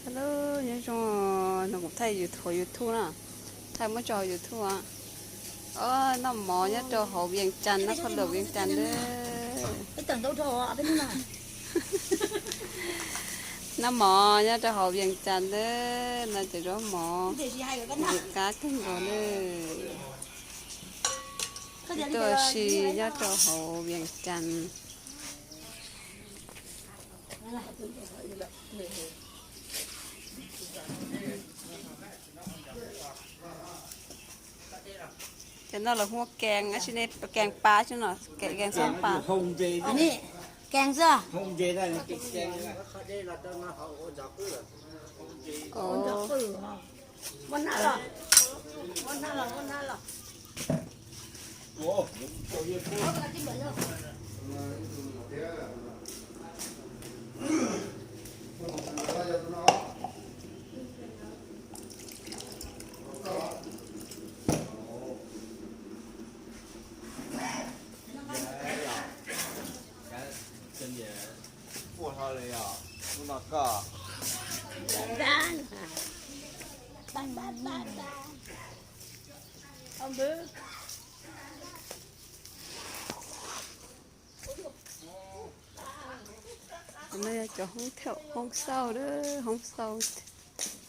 Lub nyob zoo, no kuv thaij YouTube, YouTube na, thaij muab tso hauv YouTube. Os, noj mov nyob rau hauv Vias Cas na, phab lawm Vias Cas na. Noj mov nyob rau hauv Vias Cas na, no ces zaub mov, kab kawg nkaus na. Tuaj ua si nyob rau hauv Vias Cas. Cov no lawv hu ua kees, tab sis nej kees pab xwb no, kees xoob pas. Kees xwb. No yog cov hoob thaum, hoob xauj, hoob xauj,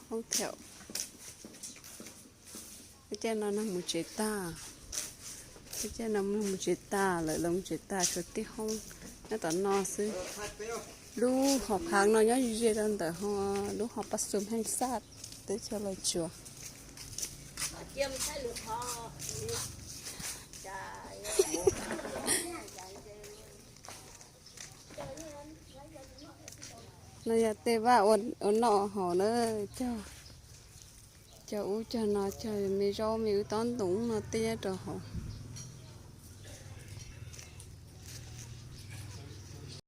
hoob thaum. Lub caij no neeg mus tsev tag, lub caij no neeg mus tsev tag lawm, lawv mus tsev tag tshuav tib hoob nyob tom no xwb. Lub hoo phav no nyob ze ze rau ntawm lub hoo pas xum heej xaj teb chaws Los Tsuas. No yog tej vaj ua noj haus na, cog, cog ub cog no, cog me zaub me wb tob ntoo no tej nyob rau hauv.